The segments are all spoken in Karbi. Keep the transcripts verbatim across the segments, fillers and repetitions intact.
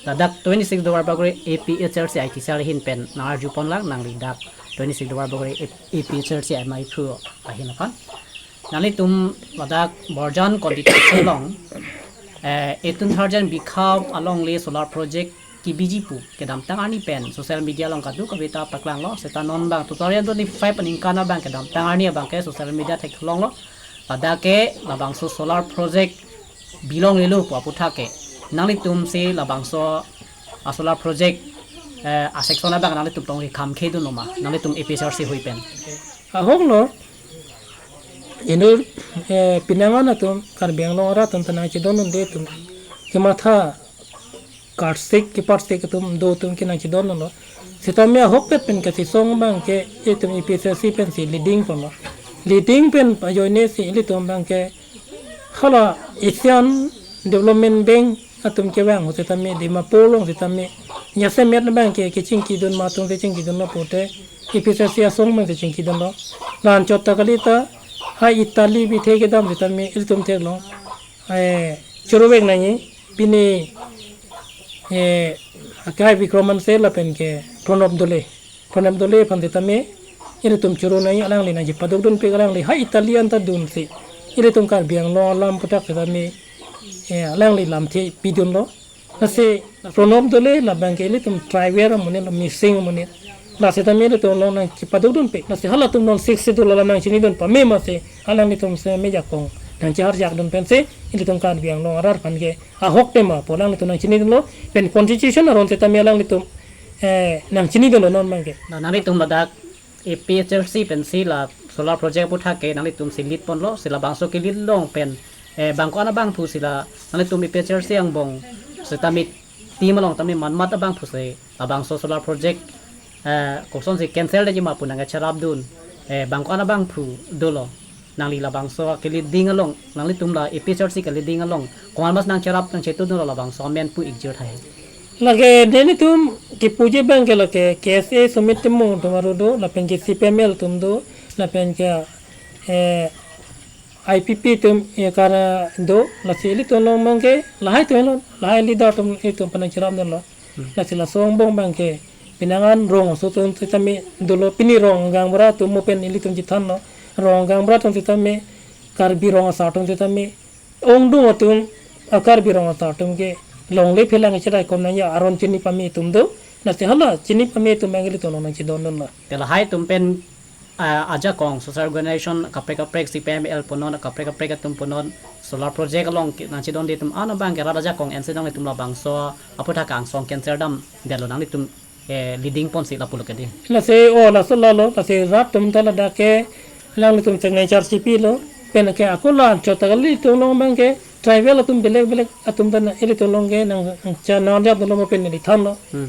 Ladak twenty-six Duarbagori A P H L C I T cell ahin pen nang-arju ponlang, nangli dak twenty-six Duarbagori A P H L C I maiphu ahin aphan. Nanglitum ladak Borjan constituency along, eh, Etun Tharjan Bikhap alongle solar project kebiji pu kedamtang arni pen social media along kadokave ta paklanglo, seta non abang two thousand twenty-five aningkan abang kedamtang arni abangke social media theklonglo. Ladak ke labangso solar project bilonglelo pu aputhak ke nanglitum si labangso a solar project, eh, a section abang nanglitum tong kekhamkhedun lo ma, nanglitum A P H L C ahui pen? Ahoklo, inut, eh, pinangan atum, Karbi Anglong arat atum ta nangchedondunde atum, kematha karsik keparsik atum do atum ke nangchedondunlo. Sitame ahokpet pen kachisong abangke itum A P H L C pensi leading ponlo. Leading pen ajoine si ilitum abangke hala Asian Development Bank atum kevang ahut sitame Dimapur along sitame jasemet abangke kechingkidun ma atum kechingkidunlo pute A P H L C asong abangsi chingkidunlo. La anchot ta kali ta ha Italy bithe kedam sitame ilitum theklong, eh, choruvek nangji, pini, eh, akai Bikram Hanse lapen ke Pranab Doley. Pranab Doley aphan sitame ilitum choro nangji, alangli nangchepadukdunpik, alangli ha Italy anta dunsi ilitum Karbi Anglong alam aputhak sitame, eh, alangli lamthe pidunlo. Lasi Pranab Doley labangke ilitum tribal amonit lo, Mising amonit. Lasi tame ilitum along nangchepadukdunpik. Lasi halatum non Sixth Schedule alam nangchinidun pame masi alanglitum sitame jakong nangcheharjakdun pensi ilitum Karbi Anglong arat aphan ke ahok tema pu alanglitum nangchinidunlo, pen constitution aron sitame alanglitum, eh, nangchinidunlo non abangke. Na nanglitum ladak A P H L C pensi la solar project aputhak ke nanglitum si lead ponlo, si labangso ke-lead along pen, eh, bang ko-an abangphu si la nanglitum A P H L C angbong sitame team along tame manmat abangphu si labangso solar project, eh, kosonsi cancel detji ma pu nangcherapdun, eh, bang ko-an abangphu dolo? Nangli labangso ke-leading along, nanglitum la A P H L C ke-leading along komat mas nangcherap nangchetudunlo labangso amen pu-ik jirtha he. Lake nelitum kepuji abangke lake K S A Sumit Timung atum arlo do, lapen ke C P M L atum do, lapen ke, eh, I P P atum, eh, kara do, lasi ilitum along abangke lahai atum lo, lahai leader atum ilitum aphan nangcherapdunlo. Hmm. Lasi laso angbong abangke pinangan rong aso atum sitame dolo, pini rong gaonbura atum mo pen ilitum chethanlo. Rong gaonbura atum sitame, Karbi rong asar atum sitame, ongdung atum, a Karbi rong asar atum ke longle phelang cherai kom nangji aron chini pame atum do. Lasi hala chini pame atum abang ilitum along nangchedondunlo. Te lahai atum pen, ah, ajakong social organization kaprek kaprek, C P M L punon, kaprek kaprek atum punon, solar project along ke nangchedonde atum an abangke rat ajakong ensi nanglitum labangso aputhak angsong cancel damdetlo, nanglitum, eh, leading ponsi lapulo ke di. Lasi, oh, laso lalo, lasi rat atum ta ladak ke alanglitum signature chipilo, pen ke ako la anchot ta kali, ilitum along abangke tribal atum belek belek atum ta na, ilitum along ke nangchanarjapdunlo mo pen neli thanlo. Hmm.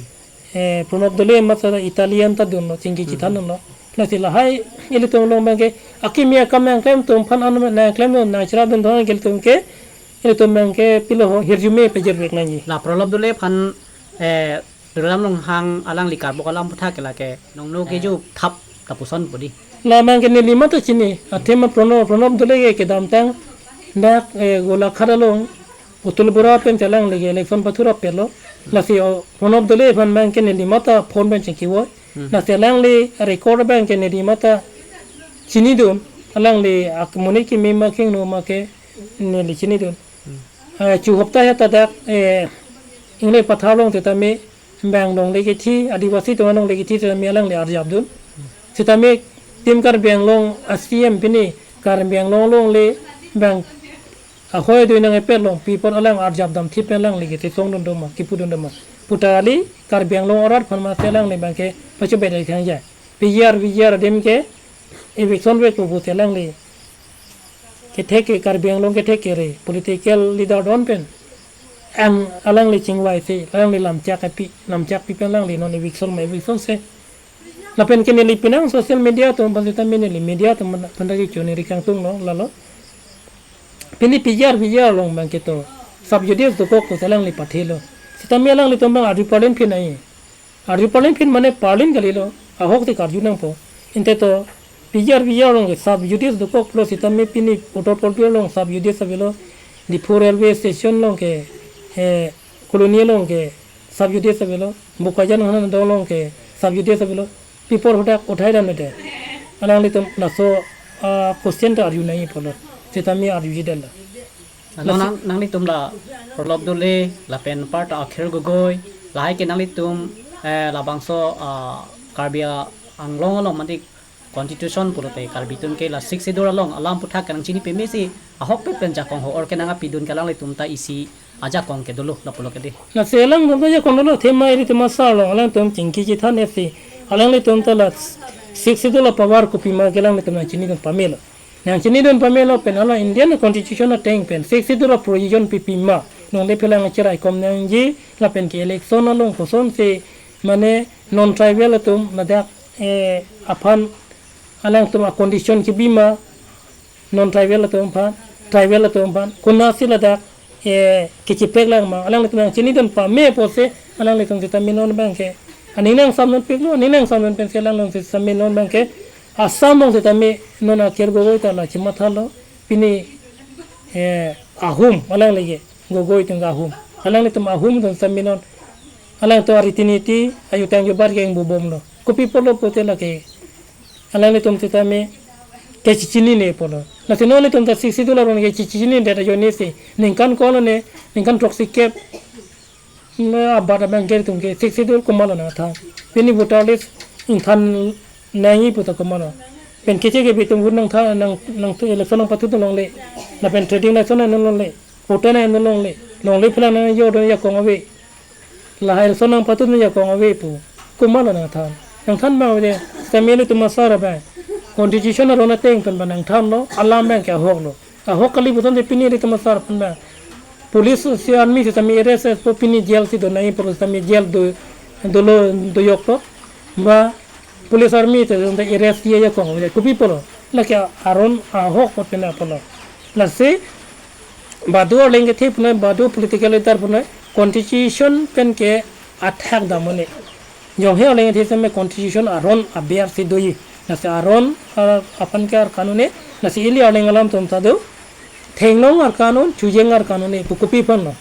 Eh, Pranab Doley amat sara Italy anta dunlo, chingki, hmm, chethandunlo. Lasi lahai ilitum along abangke akimi akam nangklem atum aphan an nangklemdun, nangcherapdun thon ke ilitum ke, ilitum abangke pilo ho, hirjume pejirvek nangji. La Pranab Doley aphan, eh, Tuliram Ronghang alangli karbok alam aputhak ke lake nongno, eh, keju thap lapuson pu di. La abangke neli mata chini, athema Pranab, Pranab Doley ke kedamtang dak, eh, Golaghat along Atul Bora pensi alangli ke election pathurap pelo. Hmm. Lasi, oh, Pranab Doley aphan abangke neli mata phone pen chingki voi. Hmm. Lasi alangli record abangke neli mata chinidun, alangli amonit kimi ma kingno ma ke neli chinidun. Hmm. Ah, chu hopta ya ta dak, eh, Engleng Patha along sitame bang longle kethi, Adivasi atum alongle kethi sitame alangli arjapdun. Sitame team Karbi Anglong a C M pini Karbi Anglong alongle bang ahoi dui nang epet longpi apot alang arjapdamthe pen alangli kethesongdun do ma, kipudun do ma puta kali, Karbi Anglong arat aphan masi alangli abangke pachobet-et khangjai. P G R, V G R adim ke eviction vek pusi alangli kethek ke, Karbi Anglong kethek kere political leader don pen ang alangli chingvaisi, alangli lamchak api, lamchak pi pen alangli non eviction ma eviction se. Lapen ke neli penang social media atum aphan sitame, neli media atum aphan ta kecho neli kangtunglo, lalo. Pini P G R, V G R along abangke to sub judice dokok pusi alangli pathelo. Sitame alanglitum abang arju parlin phin ai. Arju parlin phin mane parlin kalilo, ahok si karju nangpo. Ante to P G R, V G R along ke sub judice dokok pulo sitame pini Uttar Pradesh along sub judice avelo, Diphu railway station along ke, eh, colony along ke Sub judice avelo, Bokajan hana dong along ke sub judice avelo, pi apor hadak uthai dam nede. Alanglitum laso, ah, question ta arju nangji pulo, sitame arjuji detlo. Nang, nang, nanglitum la Pralop Dole, lapen apar ta Akhil Gogoi, lahai ke nanglitum, eh, labangso, ah, Karbi Anglong along mate constitution pulote Karbi atum ke la Sixth Schedule along alam aphuthak ke nangchini pamesi ahokpet pen jakong ho or ke nangpidun ke alanglitum ta isi ajakong ke dolo lapulo ke de. Lasi alanglitum ta jakong dolo, athema ilitum asar along alangtum chingki chethan esi, alanglitum ta la Sixth Schedule a-power kopima ke alanglitum nangchinidun pamelo. Nangchinidun pamelo pen hala Indian constitution ateng pen Sixth Schedule a-provision pipima, nonde phelang achirai kom nangji, lapen ke election along kosonsi mane non-tribal atum ladak, eh, aphan alangtum a-condition kebima, non-tribal atum aphan, tribal atum aphan, konatsi ladak, eh, kechipek lang ma, alanglitum nangchinidun pame pusi, alanglitum sitame non abang ke aning nangsamdun piklo, aning nangsamdun pensi alanglitum sitame non abang ke Assam along sitame non Akhil Gogoi ta la chimathalo, pini, eh, ahum, alangli ke Gogoi atum ahum, alanglitum ahum atum sitame non alangtum ariti niti, ajutang jubat ke ingbubomlo. Kopi apotlo pulote lake alanglitum sitame kechechinine pulo. Lasi non ilitum ta Sixth Schedule aron kechechinine det ajoinesi, ningkan ko-an ne, ningkan throksi kep na abat abang ke ilitum ke Sixth Schedule komatlo nangthan? Pini voter list ingthan nangji pu ta komatlo? Pen keche kebe atum vote nangthan, nang, nang election nangpathudun longle, lapen trading license nangdun longle, voter nangdun longle, longle phelang nangjordun ajakong ave, lahai election nangpathudun ajakong ave pu komatlo nangthan? Nangthan abang ave de, sitame ilitum asar abang constitution aron ateng pen abang nangthanlo, alam abang ke ahoklo. Ahok kali puson de pini ilitum asar aphan abang police si army sitame arrest po, pini jail si do nangji pulo sitame jail do, dolo, doyoklo. Ba police army te arrest ji ajakong ave, kopi apotlo? Lake aron ahok apot pen apotlo. Lasi badu arleng kethe punoi, badu political leader punoi, constitution pen ke athak dam un-e. Jonghe arleng kethe sitame constitution aron aber si doji. Lasi aron, ah, aphan ke arkan un-e, lasi ili arleng alam atum ta do, thenglong arkan un, chojeng arkan un-e pu kopi aphanlo?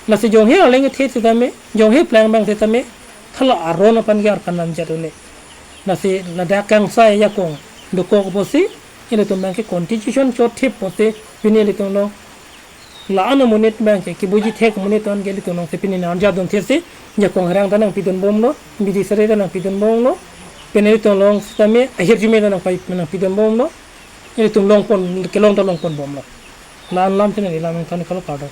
Lasi jonghe arleng kethe sitame, jonghe plang abang sitame, hala aron aphan ke arkan lamjat un-e. Lasi ladak kangsai ajakong dokok pusi, ilitum abang ke constitution chothip pusi, pini ilitum along la-an amonit abang ke, kibuji thek amonit an ke ilitum alongsi pini nangjarjudun thesi, jakong herang ta nangpidunbomlo, bidi sere ta nangpidunbomlo, pen ilitum along sitame ahirjume ta nangpai, nangpidunbomlo, ilitum longpon, kelong ta longponbomlo. La-an alam si neli lam nangthan iklo, kardom.